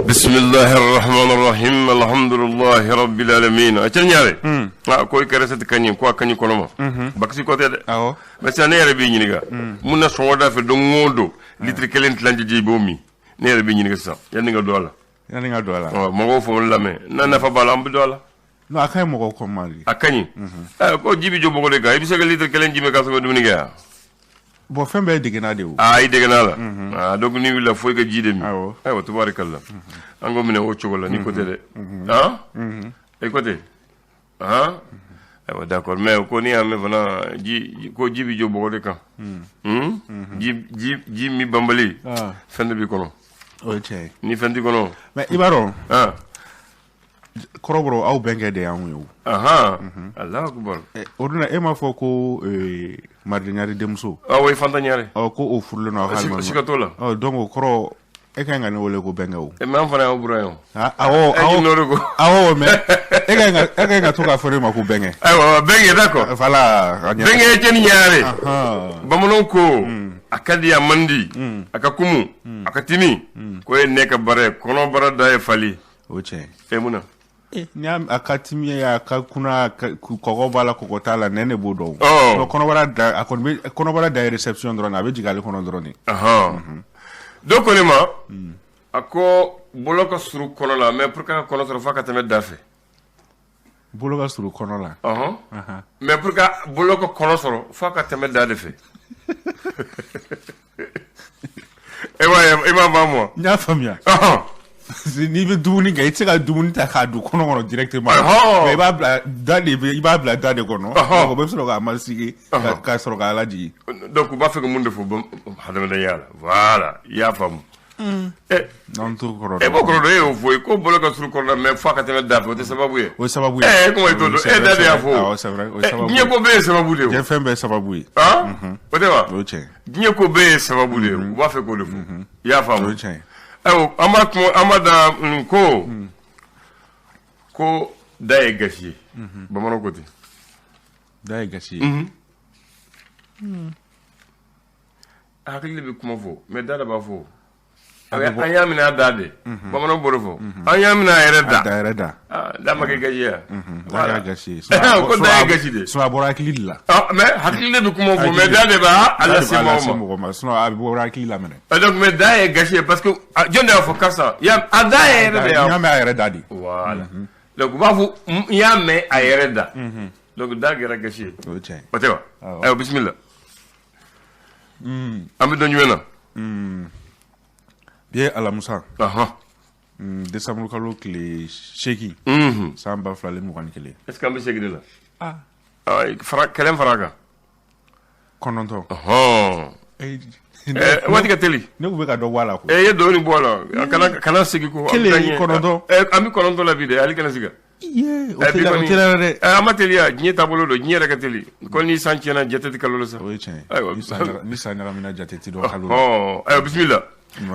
Bisimilahi rahmani rahim alhamdulillahi rabbil alamin a cɛ ɲare ko i ka recette ka ɲi ko a ka ɲi kɔnɔ ma bakisi ko tɛ dɛ mais sisan ne yɛrɛ b'i ɲininka mun na sɔgɔmada fɛ don o don litiri kelen tilancɛ ji i b'o min? Ne yɛrɛ b'i ɲininka sisan yanni ka don a la. Yanni ka don a la. Mɔgɔw fɔ lamɛn n'a nafa b'a la, an bɛ don a la. Non, a ka ɲi mɔgɔw kɔ ma de. A ka ɲi. Ko ji bɛ jɔ bɔgɔ de kan. I bɛ se ka litiri kelen ji min k'a sɔrɔ i ma dumuni kɛ yan? Bon, fɛn bɛɛ ye degena de ye o. Aa, i degena la. Aa, donc n'i wulila fo i ka ji de min. Awɔ. Ayiwa, tubaarikala, an k'o minɛ o cogo la. Ni ko tɛ dɛ, han, i ko tɛ han. Ayiwa, d'accord, mais ko n'i y'a mɛn fana ji ko ji bɛ jɔ bɔgɔ de kan, ji ji ji min banbali, fɛn de b'i kɔnɔ. O ye tiɲɛ ye. Ni fɛn t'i kɔnɔ. Mais i b'a dɔn, kɔrɔbɔrɔ, aw bɛnkɛ de y'anw ye o. Ahan, Alahu akubar. O dun na, e m'a fɔ ko Maridi Ɲare denmuso. Awɔ, Fanta Ɲare. Ɔ, ko o furulen don aw ka alimami ma. Siga t'o la. Ɔ, donc o kɔrɔ, e ka ɲi ka ne wele ko bɛnkɛ o. Mais an fana y'aw buran ye o. Awɔ. E awɔ n'o de ko. Awɔ, mais e ka ɲi ka to k'a fɔ ne ma ko bɛnkɛ. Ayiwa, bɛnkɛ, d'accord. Voilà, a ɲɛna. Bɛnkɛ Cɛni Ɲare. Bamananw ko a ka di, a man di, a ka kumu, a ka timi, ko ye ne ka baara ye, kɔnɔbara da ye fali. O tiɲɛ. E, mun na? N'i y'a a ka timi, a ka kuna, a ka kɔgɔ b'a la, kɔgɔ t'a la, nɛn de b'o dɔn. Donc, kɔnɔbara da, a kɔni bɛ kɔnɔbara da ye réception dɔrɔn de, a bɛ jigin ale kɔnɔ dɔrɔn de. Dɔ ko ne ma, a ko bolo ka surun kɔnɔ la, mais pour que ka kɔnɔ sɔrɔ, f'a ka tɛmɛ da fɛ. Bolo ka surun kɔnɔ la. Mais pour que bolo ka kɔnɔ sɔrɔ, f'a ka tɛmɛ da de fɛ. E b'a ye, i b'a faamu wa? N y'a faamuya. N'i bɛ dumuni kɛ, i tɛ se ka dumuni ta k'a don kɔnɔ kɔnɔ directement. Mais i b'a bila da de, i b'a bila da de kɔnɔ. Donc o bɛ sɔrɔ k'a masigi ka sɔrɔ k'a lajigin. Donc u b'a fɛ ka mun de fɔ hadamadenya la? Voilà, i y'a faamu. N'an t'o kɔrɔ dɔn. E b'o kɔrɔ dɔn, e y'o fɔ, ko bolo ka surun kɔnɔ la, mais f'a ka tɛmɛ da fɛ, o tɛ sababu ye? O ye sababu ye. Kuma i t'o dɔn, e da de y'a fɔ. Awɔ, c'est vrai, o ye sababu ye. Diɲɛ ko bɛɛ ye sababu de ye o. Diɲɛ fɛn bɛɛ ye sababu ye. Han, o tɛ wa? O ye tiɲɛ ye. Diɲɛ ko bɛɛ ye sababu de ye, u b'a fɛ k'o de fɔ, i y'a faamu? O ye tiɲɛ ye. Ayiwa, an b'a kuma, an b'a da ko ko da ye gasi ye, bamananw ko ten. Da ye gasi ye. Hakili bɛ kuma fɔ, mais da de b'a fɔ. An y'a minɛ a da de, bamananw b'o de fɔ, an y'a minɛ a yɛrɛ da. A da yɛrɛ da. Da ma kɛ gasi ye. Da kɛra gasi ye. Ko da ye gasi de. Sinon a bɔra hakili de la. Mais hakili de bɛ kuma fɔ, mais da de b'a lase mɔgɔ ma. Mɔgɔ ma, sinon a bɔra hakili la minɛ. Donc mais da ye gasi ye parce que jɔn de y'a fɔ karisa a da yɛrɛ de y'a fɔ. N y'a mɛn a yɛrɛ da de. Voilà, donc u b'a fɔ n y'a mɛn a yɛrɛ da. Donc da kɛra gasi ye. O ye tiɲɛ ye. O tɛ wa? Ayiwa, bisimila. An bɛ don jumɛn na? Bi ye alamisa, décembre kalo tile 8, san 2021. Est ce que an bɛ segin de la? Fara kɛlɛ fara kan. 9. Waati ka teli. Ne tun bɛ ka dɔ bɔ a la koyi. E ye dɔɔnin bɔ a la, kana segin ko. Kelen 9. An bɛ 9 la bi dɛ, hali kana sigi. O teliyara dɛ. An ma teliya, diɲɛ taabolo don, diɲɛ yɛrɛ ka teli. Ko ni san tiɲɛna, jate tɛ kalo la sa. O ye tiɲɛ ye. Ayiwa, ni san ɲagamina, jate tɛ dɔn kalo la. Ayiwa, bisimila.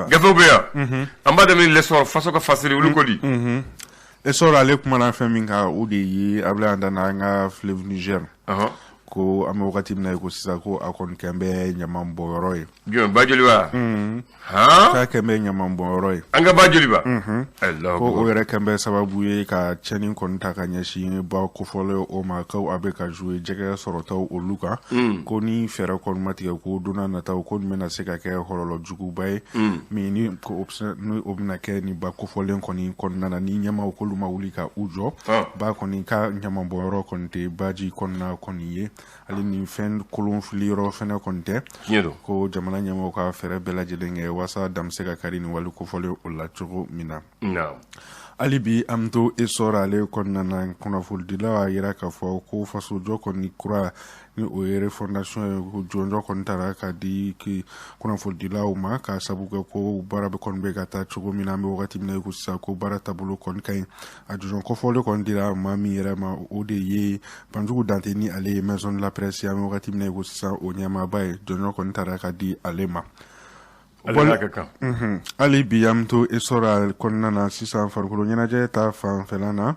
Gafew bɛ yan. An b'a daminɛ L'Essor, faso ka fasiri, olu ko di? Essor ale kumana fɛn min kan, o de ye Ablaye Andana, an ka fleuve Niger. Ko an bɛ wagati min na i ko sisan, ko a kɔni kɛn bɛ ɲaman bɔnyɔrɔ ye. Jɔn, ba joliba? K'a kɛn bɛ ɲaman bɔnyɔrɔ ye. An ka ba joliba. Ko o yɛrɛ kɛn bɛ sababu ye ka tiɲɛni kɔni ta ka ɲɛsin ba kofɔlen o ma, ko a bɛ ka jouer jɛgɛ sɔrɔtaw olu kan. Ko ni fɛɛrɛ kɔni ma tigɛ, ko don n'a nataw, ko nin bɛna se ka kɛ kɔlɔlɔ juguba ye min ni ni o bɛna kɛ ni ba kofɔlen kɔni kɔnɔna na, ni ɲɛmaaw k'olu ma wuli ka u jɔ. Ba kɔni ka ɲaman bɔnyɔrɔ kɔni tɛ baji kɔnɔna kɔni ye, hali ni fɛn kolon fili yɔrɔ fɛnɛ kɔni tɛ. Ko jamana ɲɛmaaw ka fɛɛrɛ bɛɛ lajɛlen kɛ walasa dan bɛ se ka kari nin wale kofɔlen o la cogo min na. Hali bi an bɛ to Essor ale kɔnɔna na, kunnafonidilaw y'a yira k'a fɔ ko fasojɔ kɔni kura, ni o ye refondation ye, ko jɔnjɔn kɔni tara ka di kunnafonidilaw ma, ka sabu kɛ ko baara bɛ kɔni bɛ ka taa cogo min na, an bɛ wagati min na i ko sisan, ko baara taabolo kɔni ka ɲi. A jɔnjɔn kofɔlen kɔni dira maa min yɛrɛ ma, o de ye Banjugu Dante, ni ale ye Maison de la Presse, an bɛ wagati min na i ko sisan, o ɲɛmaaba ye. Jɔnjɔn kɔni tara ka di ale ma. Hali bi an bɛ to Essor kɔnɔna na sisan, farikolo ɲɛnajɛ ta fanfɛla na,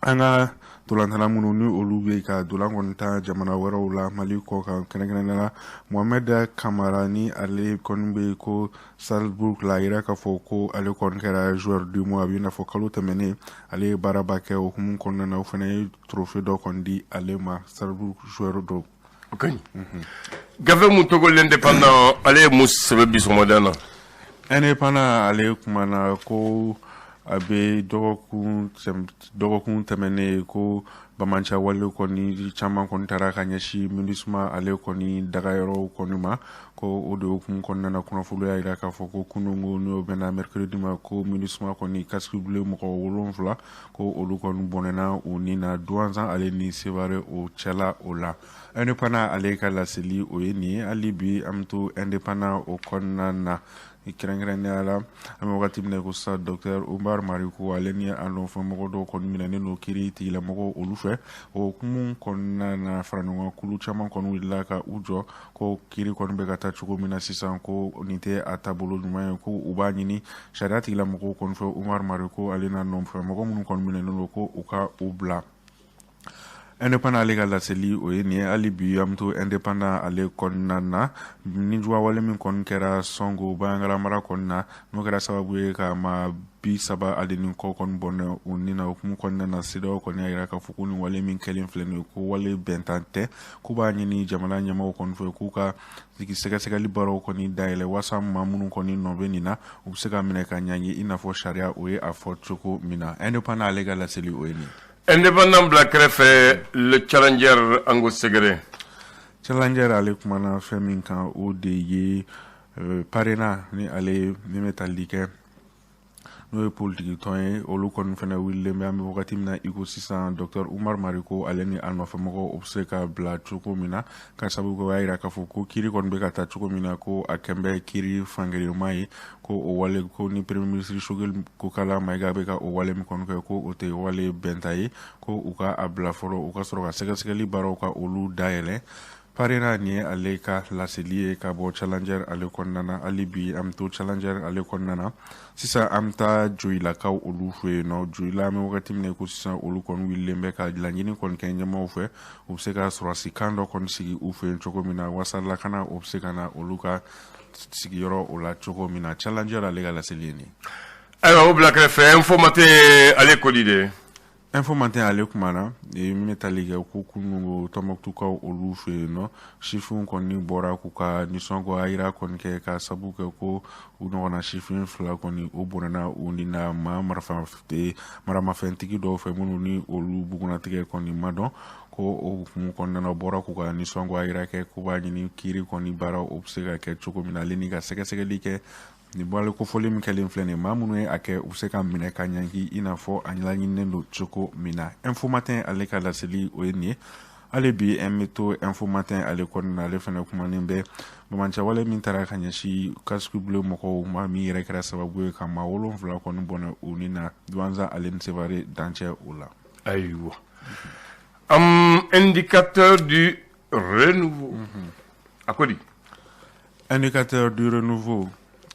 an ka Ntolantana minnu ni olu bɛ ka ntolan kɔni ta jamana wɛrɛw la Mali kɔ kan, kɛrɛnkɛrɛnnenya la Mohamed Kamara, ni ale kɔni bɛ ko Salzburg la, a yira k'a fɔ ko ale kɔni kɛra joueur du mois. A bɛ i n'a fɔ kalo tɛmɛnen ale ye baaraba kɛ o hukumu kɔnɔna na, o fana ye trophée dɔ kɔni di ale ma, Salzburg joueur dɔ. O ka ɲi. Gafe mun tɔgɔ L'Indépendant, ale ye mun sɛbɛn bi sɔgɔmada na? Indépendant ale kumana ko a bɛ dɔgɔkun tɛmɛnen ko banbaanci wale kɔni caman kɔni taara ka ɲɛsin MINUSMA ale kɔni dagayɔrɔw kɔni ma, ko o de hukumu kɔnɔna na, kunnafoni y'a jira k'a fɔ ko kununko, n'o bɛnna mercredi ma, ko MINUSMA kɔni casque bleu mɔgɔ 7, ko olu kɔni bɔnɛna u ni na Douentza ale ni Sévaré o cɛla o la. Indépendant ale ka laseli o ye nin ye. Hali bi an bɛ to Indépendant o kɔnɔna na, kɛrɛnkɛrɛnnenya la an bɛ wagati min na ko sisan, docteur Oumar Mariko ale ni a nɔfɛmɔgɔ dɔw kɔni minɛnen don kiiri tigilamɔgɔw olu fɛ. O hukumu kɔnɔna na, faraɲɔgɔnkulu caman kɔni wulila ka u jɔ ko kiiri kɔni bɛ ka taa cogo min na sisan, ko nin tɛ a taabolo ɲuman ye, ko u b'a ɲini sariya tigilamɔgɔw kɔni fɛ, Oumar Mariko ale n'a nɔfɛmɔgɔ minnu kɔni minɛnen don, ko u ka u bila. Indépendant ale ka laseli o ye nin ye. Hali bi an bɛ to Indépendant ale kɔnɔna na, nijuguya wale min kɔni kɛra Sɔngo Bandiagara mara kɔni na, n'o kɛra sababu ye ka maa 30 ni kɔ kɔni bɔnɛ u ni na, o hukumu kɔnɔna na, CEDEAO kɔni y'a jira k'a fɔ ko nin wale min kɛlen filɛ nin ye, ko wale bɛntan tɛ, k'u b'a ɲini jamana ɲɛmaaw kɔni fɛ k'u ka sɛgɛsɛgɛli baaraw kɔni dayɛlɛ walasa maa minnu kɔni nɔ bɛ nin na, u bɛ se ka minɛ ka ɲangi i n'a fɔ sariya o ye a fɔ cogo min na. Indépendant ale ka laseli o ye nin ye. Indépendant bila kɛrɛfɛ, Le Challenger, an ko sɛgɛrɛ. Challenger ale kumana fɛn min kan, o de ye PARENA, ni ale min bɛ tali kɛ, n'o ye politiki tɔn ye, olu kɔni fana wulilen bɛ an bɛ wagati min na i ko sisan, docteur Oumar Mariko ale ni a nɔfɛmɔgɔw, o bɛ se ka bila cogo min na, ka sababu kɛ o y'a jira k'a fɔ ko kiiri kɔni bɛ ka taa cogo min na, ko a kɛn bɛ kiiri fankelenma ye, ko o wale ko ni premier ministre Choguel Kokalla Maïga bɛ ka o wale min kɔni kɛ, ko o tɛ wale bɛnta ye, ko u ka a bila fɔlɔ, u ka sɔrɔ ka sɛgɛsɛgɛli baaraw ka olu dayɛlɛ. PARENA, nin ye ale ka laseli ye ka bɔ Challenger ale kɔnɔna na. Hali bi an bɛ to Challenger ale kɔnɔna na sisan, an bɛ taa Joyilakaw olu fɛ yen nɔ. Joyila, an bɛ wagati min na ko sisan, olu kɔni wulilen bɛ ka laɲini kɔni kɛ ɲɛmaaw fɛ, u bɛ se ka sɔrɔdasi kan dɔ kɔni sigi u fɛ yen cogo min na, walasa lakana o bɛ se ka na olu ka sigiyɔrɔ o la cogo min na. Challenger ale ka laseli ye nin ye. Ayiwa, o bila kɛrɛfɛ, Info Matin ale ko di de? Info Matin ale kumana min bɛ tali kɛ ko kunun Tɔnbɔkutukaw olu fɛ yen nɔ, sifinw kɔni bɔra k'u ka nisɔngoya yira kɔni kɛ, ka sabu kɛ ko u ɲɔgɔnna sifin fila kɔni o bɔnɛna u ni na maa marifa maramafɛntigi dɔw fɛ, minnu ni olu bugunnatigɛ kɔni ma dɔn, ko o hukumu kɔnɔna na, u bɔra k'u ka nisɔngoya yira kɛ, k'u b'a ɲini kiiri kɔni baara o bɛ se ka kɛ cogo min na, ale ni ka sɛgɛsɛgɛli kɛ nin wale kofɔlen min kɛlen filɛ nin ye, maa minnu ye a kɛ, u bɛ se ka minɛ ka ɲangi i n'a fɔ a laɲininen don cogo min na. Info Matin ale ka laseli o ye nin ye. Hali bi an bɛ to Info Matin ale kɔnɔna na, ale fana kumanen bɛ banbaanci wale min taara ka ɲɛsin casque bleu mɔgɔw ma, min yɛrɛ kɛra sababu ye ka maa 7 kɔni bɔnɛ u ni na Douentza ale ni Sévaré dancɛ o la. Ayiwa, Indicateur du Renouveau a ko di? Indicateur du Renouveau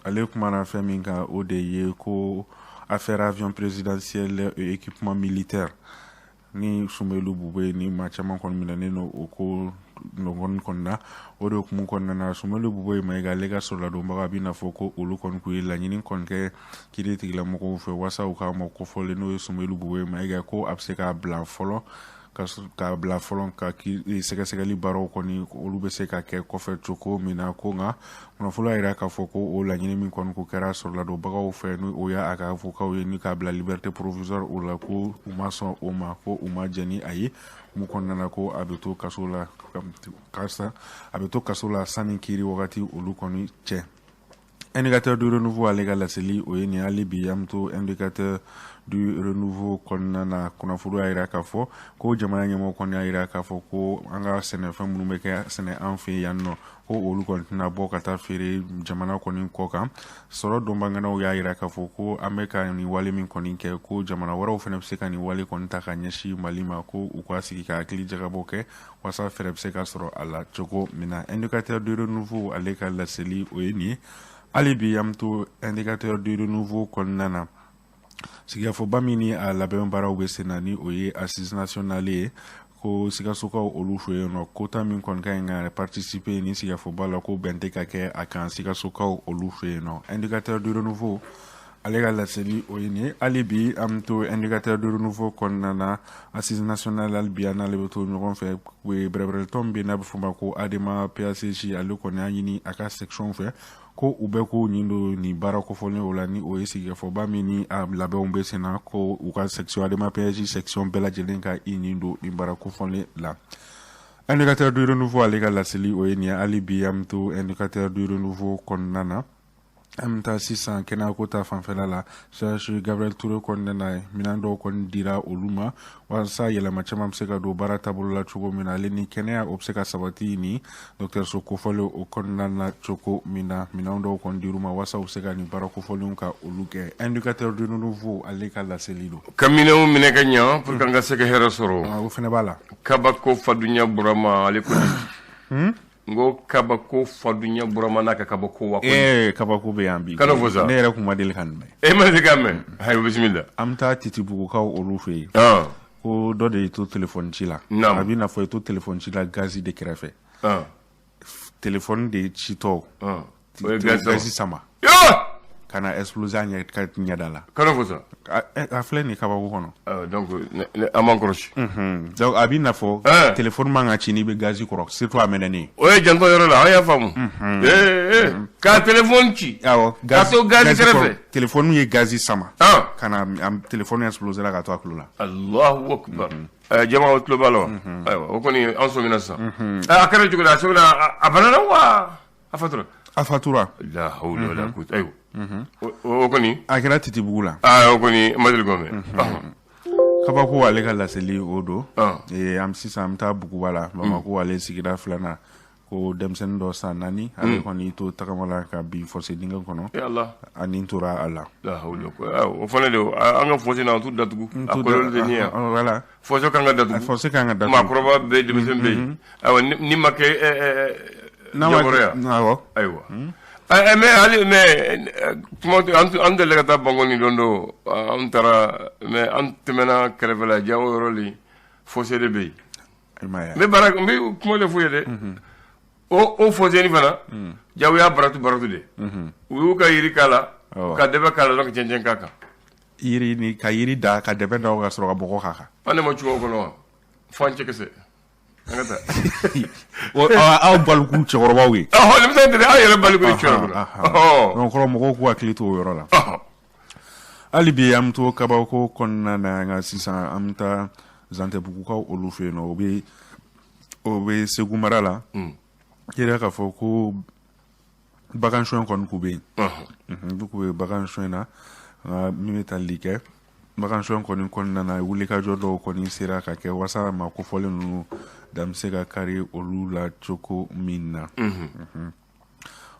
ale kumana fɛn min kan, o de ye ko affaire avion présidentiel et équipement militaire, ni Soumeylou Boubèye ni maa caman kɔni minɛnen don o ko nɔgɔn kɔni na. O de hukumu kɔnɔna na, Soumeylou Boubèye Maïga ale ka sɔrɔladonbaga bɛ n'a fɔ ko olu kɔni k'u ye laɲini kɔni kɛ kiiri tigilamɔgɔw fɛ walasa u ka mɔgɔ kofɔlen, n'o ye Soumeylou Boubèye Maïga, ko a bɛ se k'a bila fɔlɔ, k'a bila fɔlɔ ka sɛgɛsɛgɛli baaraw kɔni olu bɛ se ka kɛ kɔfɛ cogo min na. Ko nka kunnafoni y'a jira k'a fɔ ko o laɲini min kɔni ko kɛra sɔrɔladonbagaw fɛ, ni o y'a ka avocat ye, ni k'a bila liberté provisoire o la, ko u ma sɔn o ma, ko u ma jɛn ni a ye mun kɔnɔna na, ko a bɛ to kaso la, karisa a bɛ to kaso la sanni kiiri wagati olu kɔni cɛ. Indicateur du Renouveau ale ka laseli o ye nin. Hali bi an bɛ to Indicateur du Renouveau kɔnɔna na, kunnafoni y'a jira k'a fɔ ko jamana ɲɛmɔgɔ kɔni y'a jira k'a fɔ ko an ka sɛnɛfɛn minnu bɛ kɛ sɛnɛ an fɛ yan nɔ, ko olu kɔni tɛna bɔ ka taa feere jamana kɔni kɔ kan. Sɔrɔ dɔnbaganaw y'a jira k'a fɔ ko an bɛ ka nin wale min kɔni kɛ, ko jamana wɛrɛw fana bɛ se ka nin wale kɔni ta ka ɲɛsin Mali ma, ko u ka sigi ka hakili jagabɔ kɛ walasa fɛɛrɛ bɛ se ka sɔrɔ a la cogo min na. Indicateur du Renouveau ale ka laseli o ye nin ye. Hali bi an bɛ to Indicateur du Renouveau kɔnɔna na. Sigikafɔba min ni a labɛn baaraw bɛ sen na, ni o ye assise nationale ye, ko Sikasokaw olu fɛ yen nɔ, quota min kɔni ka ɲi ka participer ni sigikafɔba la, ko bɛn tɛ ka kɛ a kan Sikasokaw olu fɛ yen nɔ. Indicateur du Renouveau ale ka laseli o ye nin ye. Hali bi an bɛ to Indicateur du Renouveau kɔnɔna na, assise nationale, hali bi an n'ale bɛ to ɲɔgɔn fɛ. Bɛrɛbɛrɛtɔn min bɛ yen n'a bɛ f'o ma ko ADEMA PACJ, ale kɔni y'a ɲini a ka section fɛ ko u bɛɛ k'u ɲin don nin baara kofɔlen o la, ni o ye sigikafɔba min ni a labɛnw bɛ sen na, ko u ka section ADEMA PACJ section bɛɛ lajɛlen ka i ɲin don nin baara kofɔlen la. Indicateur du Renouveau ale ka laseli o ye nin ye. Hali bi an bɛ to Indicateur du Renouveau kɔnɔna na. An bɛ taa sisan kɛnɛyako ta fanfɛla la. CHU Gabriel Touré kɔnɔna na, minɛn dɔw kɔni dira olu ma walasa yɛlɛma caman bɛ se ka don baara taabolo la cogo min na, ale ni kɛnɛya o bɛ se ka sabati ni dɔgɔtɔrɔso kofɔlen o kɔnɔna na cogo min na. Minɛn dɔw kɔni dir'u ma walasa u bɛ se ka nin baara kofɔlenw ka olu kɛ. Indicateur du Renouveau ale ka laseli don. Ka minɛnw minɛ ka ɲɛ pour que an ka se ka hɛrɛ sɔrɔ. O fana b'a la. Kabako Fadunya Burama ale kɔni, n ko kabako Fadunya Burama n'a ka kabako wa. Ee, kabako bɛ yan bi. Kana fɔ sa. Ne yɛrɛ kun ma deli ka nin mɛn. E ma deli k'a mɛn? Ayiwa, bisimila. An bɛ taa Titibugukaw olu fɛ yen. Ko dɔ de y'i to telefɔni ci la. A b'i n'a fɔ i to telefɔni ci la gazi de kɛrɛfɛ. Telefɔni de citɔ. O ye gazi sama. Ka na exploser a ɲɛ ka ɲɛda la. Kana fɔ sa. A filɛ nin kabako kɔnɔ. Donc an b'an kɔlɔsi. Donc a b'i n'a fɔ telefɔni man ka ci n'i bɛ gazi kɔrɔ, surtout a mɛnɛnen. O ye janto yɔrɔ la, an y'a faamu. Ka telefɔni ci. Awɔ. Ka to gazi kɛrɛfɛ. Telefɔni ye gazi sama. Ka na telefɔni exploser la ka to a tulo la. Allahu akbar. Jama o tulo b'a la wa? Ayiwa, o kɔni an sɔmina sisan. A kɛra cogo di? A sɔmina, a banana wa? A fatura. A fatura. La hawla wala quwwata. Ayiwa. O kɔni. A kɛra Titibugu la. Aa, o kɔni ma deli k'o mɛn. Kabako ale ka laseli o don. An sisan an bɛ taa Buguba la. Bamakɔ ale sigida filanan, ko denmisɛnnin dɔ san 4, ale kɔni to tagama la ka bin fossé dingɛ kɔnɔ. A nin tora a la. La hawla. O fana de, an ka fossé na, an t'u datugu. A kɔlɔlɔ de nin yan. Voilà. Fossé kan ka datugu. Fossé kan ka datugu. Maakɔrɔba bɛ yen, denmisɛnnin bɛ yen. Ayiwa, ni ma kɛ jagoya. Awɔ. Ayiwa. Mais hali mais kuma an delila ka taa Bankɔni don dɔ, an taara, mais an tɛmɛna kɛrɛfɛla jago yɔrɔ li, fossé de bɛ yen. N bɛ baara, n bɛ kuma de f'u ye dɛ. O fossé nin fana, jago y'a baratu baratu de. U y'u ka yiri k'a la, ka dɛbɛ k'a la, donc cɛncɛn k'a kan. Yiri ni ka yiri da ka dɛbɛ da ka sɔrɔ ka bɔgɔ k'a kan. An de ma cogo kɔnɔ wa? Fo an cɛkisɛ. An ka taa. Aw baliku cɛkɔrɔbaw ye. Ɔhɔn, denmisɛnnin tɛ dɛ, aw yɛrɛ baliku ni cɛkɔrɔba. Donc kɔrɔ mɔgɔw k'u hakili to o yɔrɔ la. Hali bi an bɛ to kabako kɔnɔna na, nka sisan an bɛ taa Zantɛbugukaw olu fɛ yen nɔ, o bɛ Segu mara la. Yɛrɛ k'a fɔ ko bagan suɲɛ kɔni k'u bɛ yen. Du k'u bɛ bagan suɲɛ na, nka min bɛ tali kɛ bagan suɲɛ kɔni kɔnɔna na, wulikajɔ dɔw kɔni sera ka kɛ walasa maa kofɔlen ninnu dan bɛ se ka kari olu la cogo min na.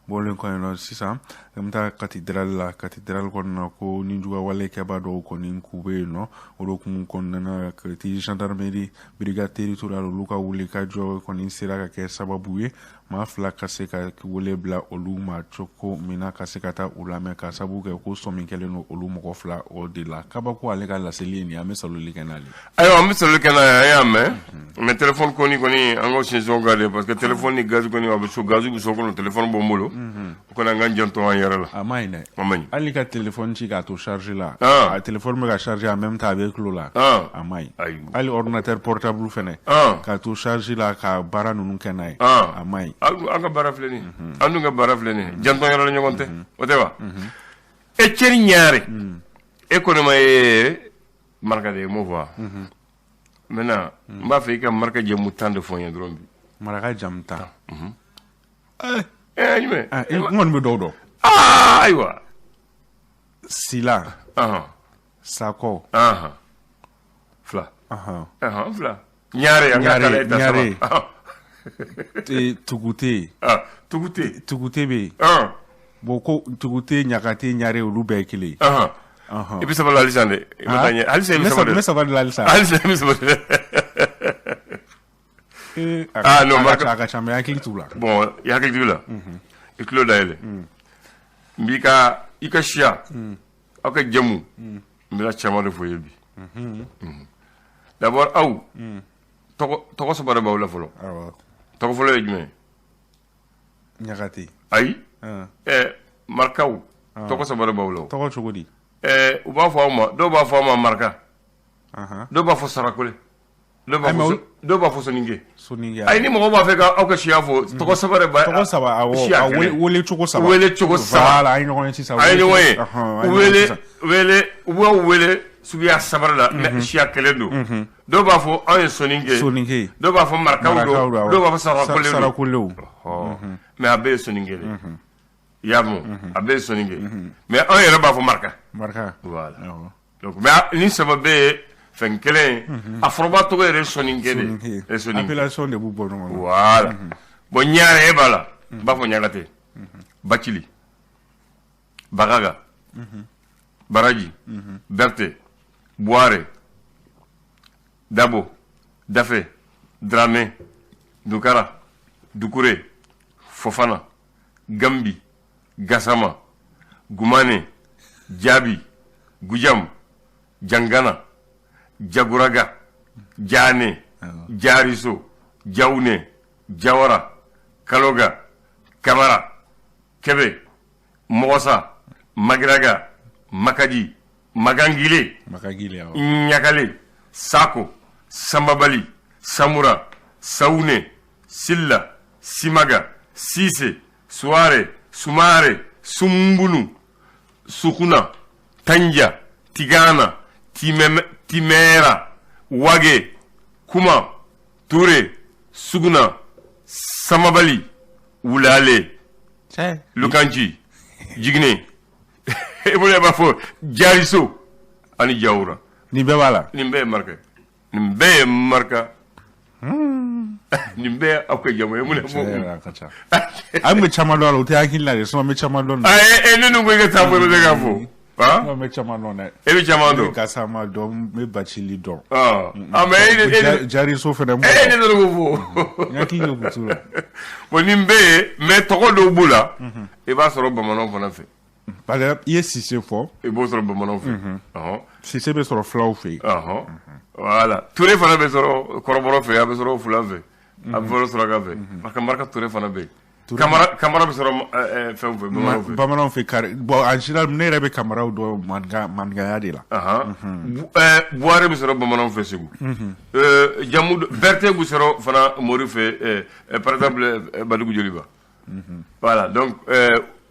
Bɔlen kɔ yen nɔ, sisan an bɛ taa cathédrale la. Cathédrale kɔnɔna, ko nijuguya wale kɛba dɔw kɔni k'u bɛ yen nɔ. O de hukumu kɔnɔna na, Kati gendarmerie brigade territoriale olu ka wulikajɔ kɔni sera ka kɛ sababu ye maa 2 ka se ka wele bila olu ma cogo min na, ka se ka taa u lamɛn, ka sababu kɛ ko sɔmi kɛlen don olu mɔgɔ 2 o de la. Kabako ale ka laseli ye nin ye, an bɛ saloli kɛ n'ale. Ayiwa, an bɛ saloli kɛ n'a ye, an y'a mɛn. Mais téléphone kɔni an k'o sinsin kan de, parce que téléphone ni gaz kɔni, a bɛ so, gaz bɛ so kɔnɔ, téléphone b'an bolo. O kɔni, an k'an janto an yɛrɛ la. A ma ɲi dɛ. A ma ɲi. Hali ka téléphone ci k'a to charge la. A téléphone bɛ ka charger en même temps a bɛ tulo la. A ma ɲi. Hali ordinateur portable fɛnɛ. K'a to charge la ka baara ninnu kɛ n'a ye. A ma ɲi. An ka baara filɛ nin ye. An dun ka baara filɛ nin ye. Janto yɛrɛ la ɲɔgɔn tɛ. O tɛ wa? E cɛri ɲaare. E kɔni ma ye maraka de ye, m'o fɔ wa? Maintenant, n b'a fɛ i ka maraka jamu 10 de fɔ n ye dɔrɔn bi. Maraka jamu 10. Jumɛn? N kɔni bɛ dɔw dɔn. Ayiwa. Sila. Sakɔ. 2. 2. Ɲare, an ka kala ta saba. Tugute. Tugute. Tugute bɛ yen. Bon, ko Tugute, Ɲagate, Ɲare, olu bɛɛ ye kelen ye. I bɛ sabali halisa dɛ. I bɛ taa ɲɛ. Halisa i bɛ sabali. N bɛ sabali halisa. Halisa i bɛ sabali. Non, a ka ca, mais hakili t'u la. Bon, i hakili t'u la. I tulo dayɛlɛ. N b'i ka i ka siya, aw ka jamu. N bɛna caman de fɔ i ye bi. D'abord, aw tɔgɔ saba de b'aw la fɔlɔ. Tɔgɔ fɔlɔ ye jumɛn ye? Ɲagate. Ayi, marakaw, tɔgɔ saba de b'aw la. Tɔgɔ cogo di? U b'a fɔ aw ma, dɔw b'a fɔ aw ma maraka, dɔw b'a fɔ sarakole, dɔw b'a fɔ soninke. Soninke. Ayi, ni mɔgɔ b'a fɛ ka aw ka siya fɔ, tɔgɔ saba de b'a Tɔgɔ saba, awɔ, wele cogo saba. Wele cogo saba. Voilà, an ye ɲɔgɔn ye sisan. An ye ɲɔgɔn ye. Wele, u b'aw wele suguya saba de la, mais siya kelen don. Dɔw b'a fɔ anw ye soninke. Soninke. Dɔw b'a fɔ marakaw don, dɔw b'a fɔ sarakole don. Sarakolew. Mais a bɛɛ ye soninke de. I y'a mɛn, a bɛɛ ye soninke, mais anw yɛrɛ b'a fɔ maraka. Maraka. Voilà. Donc, mais ni saba bɛɛ ye fɛn kelen ye, a fɔrɔba tɔgɔ yɛrɛ ye soninke de ye. Soninke. Appellation de b'u bɔ ɲɔgɔn na. Voilà. Bon, ɲare e b'a la, n b'a fɔ ɲagate, Bacili, Bagaga, Baraji, Berete, Buware, Dabo, Dafe, Dramé, Dukara, Dukure, Fofana, Gambi, Gasama, Gumane, Jaabi, Gujam, Jangana, Jaguraga, Jane, Jariso, Jawune, Jawara, Kaloga, Kamara, Kebe, Mogosa, Magiraga, Makadi, Magangile, Makagile, awɔ. Ɲagale, Sako, Sambabali, Samura, Saune, Silla, Simaga, Sise, Suware, Sumare, Sumbunu, Sukuna, Tanja, Tigana, Timera, Wage, Kuma, Ture, Suguna, Samabali, Wulale, Lukanji, Jigne, e bolo b'a fɔ Jariso ani Jawura. Nin bɛɛ b'a la. Nin bɛɛ ye maraka, nin bɛɛ ye maraka, nin bɛɛ ye aw ka jamu ye. Mun de fɔ? A ka ca. An bɛ caman dɔn a la, o tɛ hakili la de, sinon an bɛ caman dɔn. Ayi, ne dun ko i ka taa fɔ, i bɛ se k'a fɔ. An bɛ caman dɔn dɛ. E bɛ caman dɔn. Ne bɛ Gasama dɔn, n bɛ Bacili dɔn. Ah, mais e Jariso fana. E ne dɔrɔn ko fɔ. N hakili de tun t'o la. Bon, nin bɛɛ ye, mais tɔgɔ dɔw b'u la, i b'a sɔrɔ bamananw fana fɛ. Par exemple, i ye Sise fɔ. I b'o sɔrɔ bamananw fɛ. Sise bɛ sɔrɔ fulaw fɛ yen. Voilà. Ture fana bɛ sɔrɔ kɔrɔbɔrɔ fɛ, a bɛ sɔrɔ fula fɛ, a bɛ sɔrɔ suraka fɛ. Parce que maraka Ture fana bɛ yen. Kamara bɛ sɔrɔ fɛnw fɛ, bamananw fɛ. Bamananw fɛ kari. Bon, en général, ne yɛrɛ bɛ kamaraw dɔn maninkaya de la. Buware bɛ sɔrɔ bamananw fɛ Segu. Jamu Berete bɛ sɔrɔ fana Mori fɛ, par exemple Badugu Joliba. Voilà, donc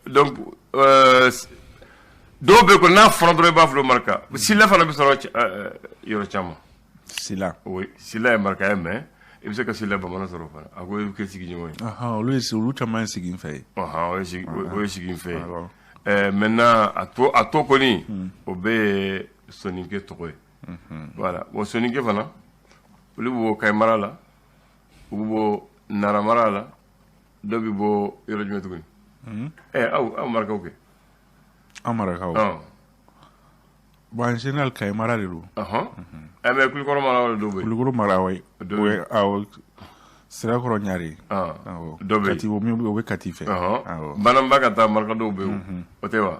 dɔw bɛ ko n'a fɔra dɔrɔn i b'a fɔ maraka. Sila fana bɛ sɔrɔ yɔrɔ caman. Sila. Oui, Sila ye maraka ye, mais i bɛ se ka Sila bamanan sɔrɔ fana. A ko i bɛ kɛ sigiɲɔgɔn ye. Olu ye, olu caman ye sigi fɛ ye. O ye sigi fɛ ye. Maintenant, a to kɔni, o bɛɛ ye soninke tɔgɔ ye. Voilà. Bon, soninke fana, olu bɛ bɔ Kayi mara la, u bɛ bɔ Nara mara la, dɔw bɛ bɔ yɔrɔ jumɛn tuguni? Aw marakaw kɛ. An marakaw. Bon, en général, Kayi mara de don. Mais Kulikɔrɔ mara dɔw bɛ yen. Kulikɔrɔ mara, awɔ. Awɔ. Sirakɔrɔ Ɲare. Dɔ bɛ yen. Kati, o bɛ Kati fɛ. Bananba ka taa, maraka dɔw bɛ yen, o tɛ wa?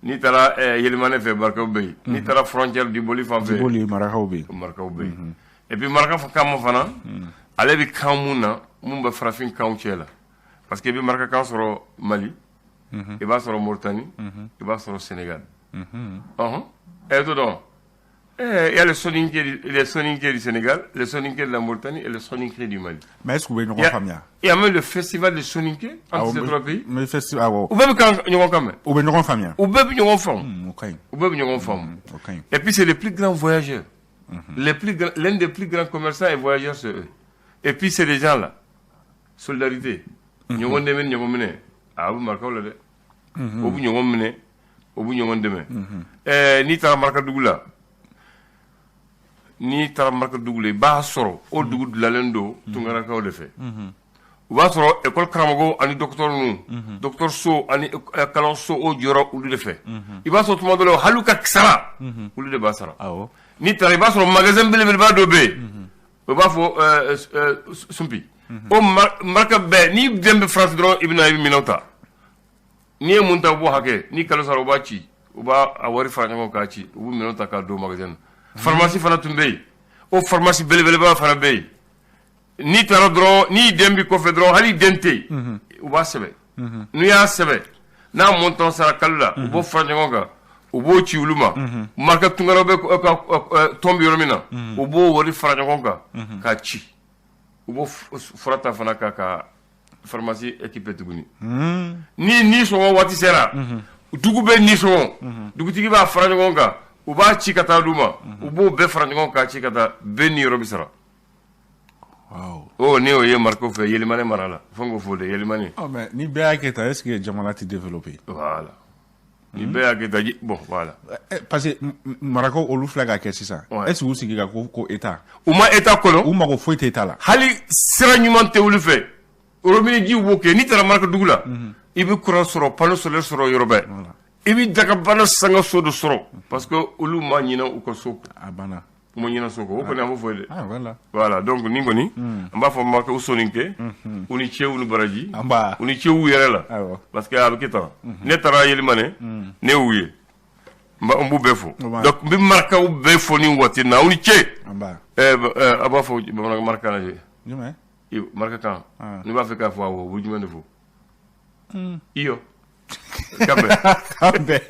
N'i taara Yelimane fɛ, marakaw bɛ yen. N'i taara frontière Diboli fan fɛ. Diboli, marakaw bɛ yen. Marakaw bɛ yen. Et puis maraka kan fana, ale bɛ kan mun na, mun bɛ farafin kanw cɛ la? Parce que i bɛ marakakan sɔrɔ Mali, i b'a sɔrɔ Mauritanie, i b'a sɔrɔ Sénégal. Ɔhɔn, ɛ t'o dɔn? Il y a les Soninké du Sénégal, les Soninké de la Mauritanie et les Soninké du Mali. Mais est-ce que u bɛ ɲɔgɔn faamuya? Il y a même le festival de Soninké entre ces trois pays. Mais festival, awɔ. U bɛɛ bɛ kan ɲɔgɔn kan mɛn. U bɛ ɲɔgɔn faamuya. U bɛɛ bɛ ɲɔgɔn faamu. O ka ɲi. U bɛɛ bɛ ɲɔgɔn faamu. O ka ɲi. Et puis c'est les plus grands voyageurs. L'un des plus grands commerçants et voyageurs, c'est eux. Et puis c'est des gens là. Solidarité. Ɲɔgɔn dɛmɛ ni ɲɔgɔn minɛ. A bɛ marakaw la dɛ. O bɛ ɲɔgɔn minɛ, o bɛ ɲɔgɔn dɛmɛ. N'i taara marakadugu la, n'i taara marakadugu la, i b'a sɔrɔ o dugu dilanlen don tunkarakaw de fɛ. U b'a sɔrɔ école karamɔgɔw ani docteur ninnu, dɔgɔtɔrɔso ani kalanso, o jɔra olu de fɛ. I b'a sɔrɔ tuma dɔ la, hali u ka sara, olu de b'a sara. N'i taara, i b'a sɔrɔ magasin belebeleba dɔ bɛ yen, o b'a fɔ Sunpi. O maraka bɛɛ, n'i den bɛ France dɔrɔn, i bɛ na, i bɛ minɛnw ta. N'i ye mun ta, o b'o hakɛ. Ni kalo sara, o b'a ci. U b'a a wari fara ɲɔgɔn kan k'a ci, u bɛ minɛnw ta k'a don magasin na. Pharmacie fana tun bɛ yen, o pharmacie belebeleba fana bɛ yen. N'i taara dɔrɔn, n'i den b'i kɔfɛ dɔrɔn, hali den tɛ yen, u b'a sɛbɛn. N'u y'a sɛbɛn, n'a montant sara kalo la, u b'o fara ɲɔgɔn kan, u b'o ci olu ma. Maraka tunkaraw bɛ ka tɔn bɛ yɔrɔ min na, u b'o wari fara ɲɔgɔn kan k'a ci. U b'o fura ta fana ka pharmacie équipé tuguni. Ni nisɔngɔ waati sera, dugu bɛ nisɔngɔ, dugutigi b'a fara ɲɔgɔn kan, u b'a ci ka taa d'u ma. U b'o bɛɛ fara ɲɔgɔn kan ci ka taa, bɛɛ niyɔrɔ bɛ sara. Oh, ne y'o ye Mariko fɛ Yelimane mara la, fo n k'o fɔ de, Yelimane. Oh, mais ni bɛɛ y'a kɛ tan, est ce que jamana tɛ développer? Voilà, ni bɛɛ y'a kɛ tan, bon, voilà. Parce que marakaw olu filɛ ka kɛ sisan, est ce que u sigi ka ko état? U ma état kɔnɔ. U mago foyi tɛ état la. Hali sira ɲuman tɛ olu fɛ, robinet jiw b'o kɛ. N'i taara Maraka dugu la, i bɛ courant sɔrɔ, panneau solaire sɔrɔ yɔrɔ bɛɛ. I bɛ dagabana sanga so dɔ sɔrɔ, parce que olu ma ɲinɛ u ka so kɔ. A banna. U ma ɲinɛ so kɔ, o kɔni an b'o fɔ dɛ. Ah, voilà. Voilà, donc nin kɔni, an b'a fɔ Marakaw soninke, u ni ce, u ni baraji. An b'a. U ni ce u yɛrɛ la. Parce que a bɛ kɛ tan. Ne taara Yelimane, ne y'u ye. N b'u bɛɛ fo. Donc n bɛ Marakaw bɛɛ fo nin waati in na, aw ni ce. An b'a. A b'a fɔ bamanankan maraka la. Jumɛn? Marakakan. N'i b'a fɛ k'a fɔ awɔ, u bɛ jumɛn de fɔ? Iyo. K'an bɛn. K'an bɛn.